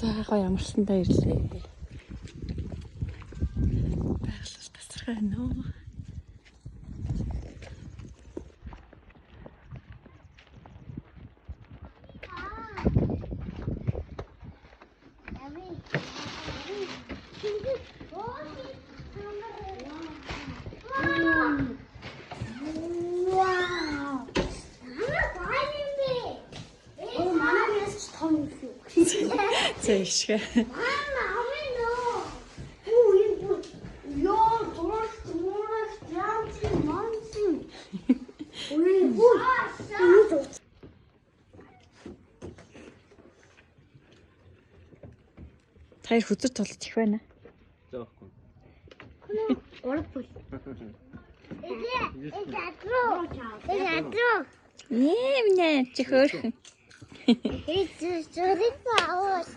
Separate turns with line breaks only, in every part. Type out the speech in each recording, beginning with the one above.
За, гоё амралтандаа ирлээ. Байгаль бол тасархай байна уу?
Вау! Ямар гоё юм бэ? Оо, манай гэрээс ч том юм шүү.
За, ишгэ.
Мама, амин нөө. Үу, энэ бүр ёо, зураг, зураг, янз манс. Үу, бүр. Энэ зураг.
Таяр хөзөр тулж их байна.
Заахгүй.
Гурав бүл. Ээ, задруу. Ээ, задруу.
Ээ, миний чи хөөрхөн.
Ээ, зураг баавал.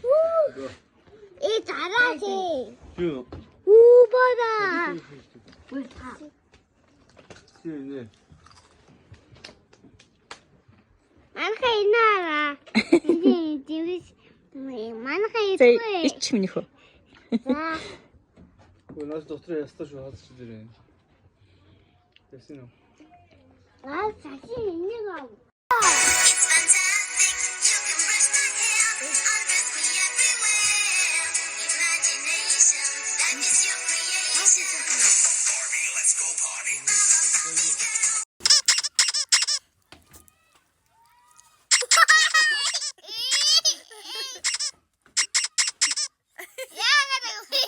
Үу. Ээ, зараа тий.
Юу?
Үу, бара.
Чи нэ.
Манайха энэ араа. Энэ дивис манайха
За,
идэхгүй.
ич миний хөө.
За.
Өө, наас дотор ястаа шүү хадчих дээрээ. Ясын уу?
Аа, цаашаа энийг ав.
It's fantastic. You can brush my hair, undress me everywhere. Imagination, life is your creation.
Barbie, let's go party.
Яагаад вэ?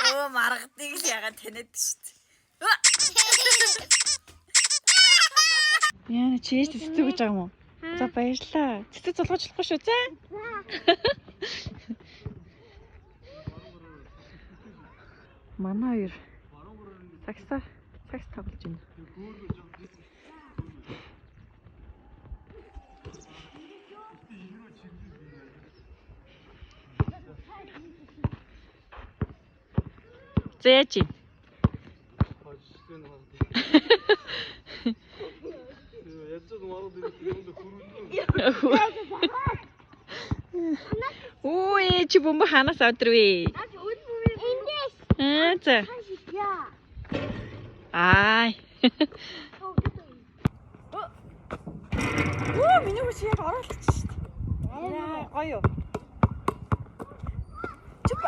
Өө, маргадыг л ягаад таниад шүү дээ. Яна, чи ээж цэцэг гэж байгаа юм уу? За, баярлалаа. Цэцэг зулгаж болохгүй шүү, за. Манай хоёр сагсаа сагс тоглож байна. За, яаж юм?
Хожигдсон хаад. Ядаж мараад ирэх юм хөрөлдөө.
Үу ээ, чи бөмбөг хаанаас авдрвэ?
Эндээс.
Аа, за.
Яа.
Аа. Үу, миний хүч яг оролцож шүү дээ. Яа, гоё юу. Чүп.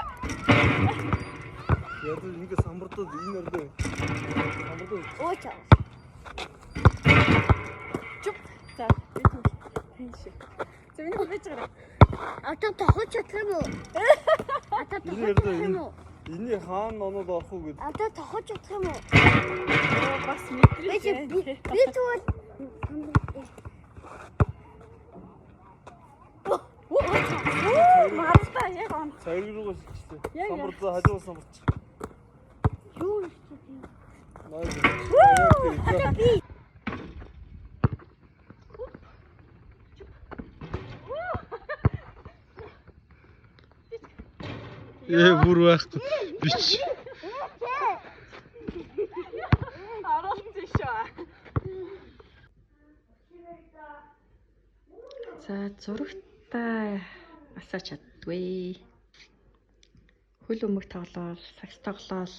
Ядаж ингээ самбардаад энэ ордоо. Самбардаад
Оо чаа.
Чүп. За, би тийм шиг. За, миний хүч байж байгаа.
Одоо тохож чадах юм уу? Одоо
энэ
тохож
ордоо
чадах юм уу?
энэ хаан оноод орох уу гэд.
Одоо тохож чадах юм уу?
Оо, бас
Би
мэдрэл
чи-
байна.
би би тэгвэл
Үу, марлаа яг он.
Цагирэг рүүгээ шилжчихсэн.
Яа, яа.
Самбардаа хажуу самбарч.
юу юм бэ?
Наа.
Одоо би
Ээ, бүр байхгүй. Бич.
Оролцсон шүү. За, зурагтай асаач чаддгүй. Хөл өмг тоглоол, сагс тоглоол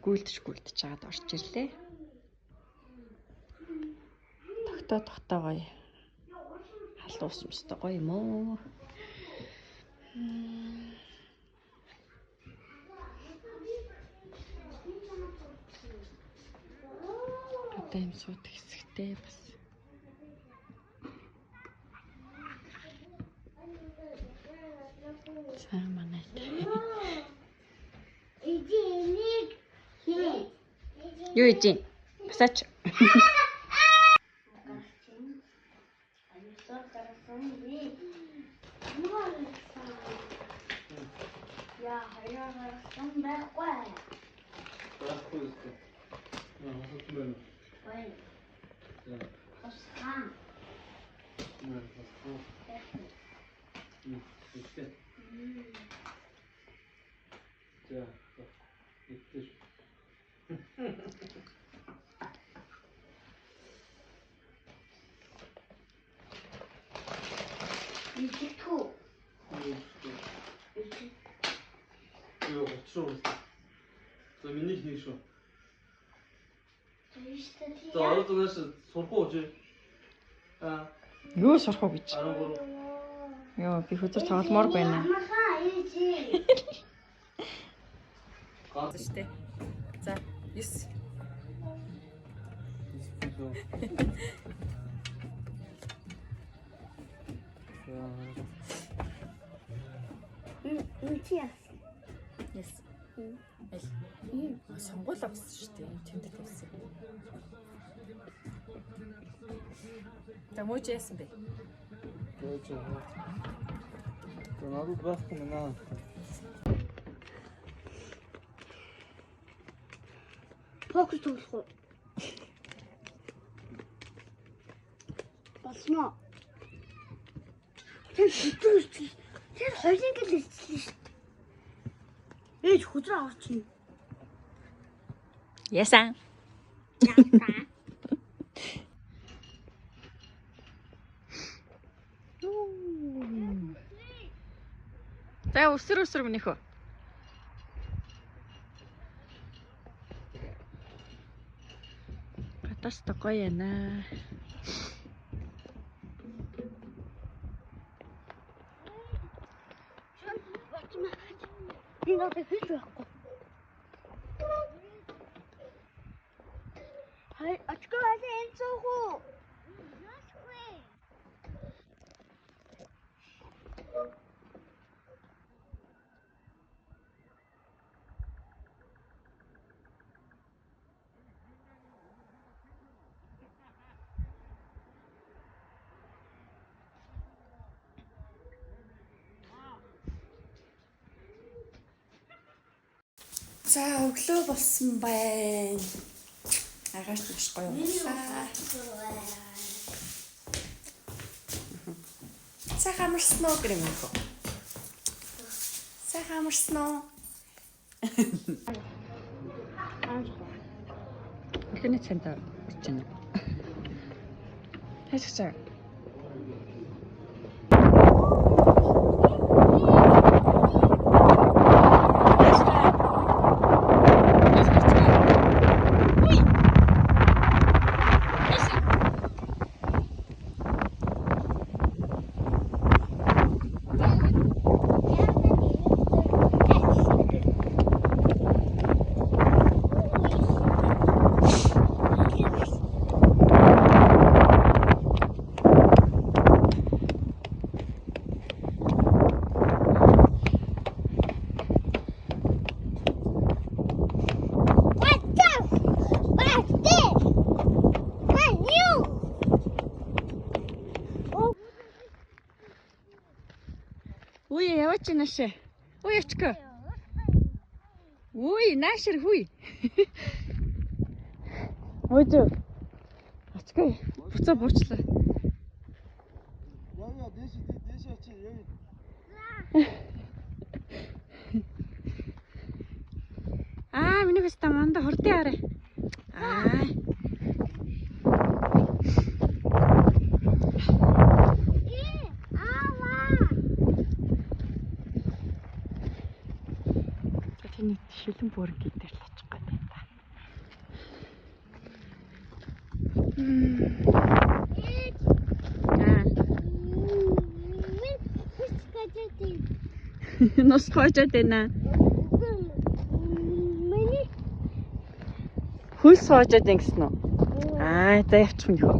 гүйлдэж гүйлдэж жаад орж ирлээ. Тогтоо тогтоо гоё. Халуус юмстай гоё юм уу? Одоо юм суудаг хэсэгтэй бас. За, манай.
Эди энийг хий.
Юу хийж юм? Басаач.
Яа, хоёр гарсан байхгүй.
Байхгүй үстэй. Аа, хоссон байна.
Ой,
За.
хосхан.
Наа, хоссон. Үстэй. За. Үстэй.
Идэхүү.
Шүү. За миний нэг шүү. За одоо нааш сурах уу чи? Аа
Юу сурах уу гэж.
13.
Йоо би хөзөр тогломоор байна.
Ганц.
Штэ. За 9. Yes. Аль. Сонгуул авсан шүү дээ. Энэ тэмдэг тавьсан. За мууч яасан бэ?
За надад байхгүй мэнэ.
Покер тоглох уу? Болно. Тэр хэдэн ирсэн? Тэр хоёрын гэл ирсэн шүү дээ. Ээж хөдрөө авчихна.
Яасан. За өсөр өсөр минийхөө. Гадаас та гоё яана.
Би надад хийж байхгүй. Хай, очгүй хай энэ цуух уу?
За өглөө болсон байна. Агаарч маш гоё унтлаа. Сайхан амарсан уу гэрээ мөнхөө? Сайхан амарсан уу? Өглөөний цайнда урж байна. Хайж чаа.
What's up? What's this? What's new?
Үе яваач наашаа. Үе очко. Үе наашир хүй. Мөжөө. Очко. Буцаа буучлаа.
Яа яа дээш дээш очи яа.
Аа миний хөстө манда хурдан арай. Аа. За тэний шилэн бүрэн дээр л очих гээд байна та. Аа. Нус хоожоод байна. Хөлс хоожоод байна гэсэн үү? Аа за явчих юм хөө.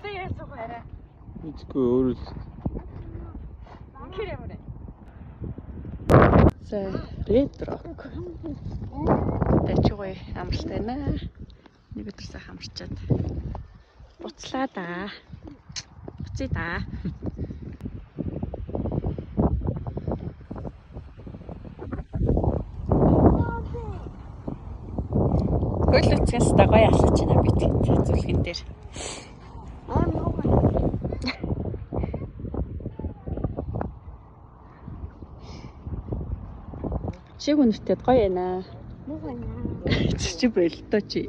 За яасан хараа.
Мэдгүй өөрөө л.
Үнэхээр ямар вэ? За Red Rock. Тэчгүй амралтай байна. Нэг өдөр сайхан амарчаад буцлаа да. Буцъя да. Хөл үцгэнс та гоё алхаж байна би тэгэд зүлгэн дээр. Чиг үнэртэй гоё байна. Чи болтой чи.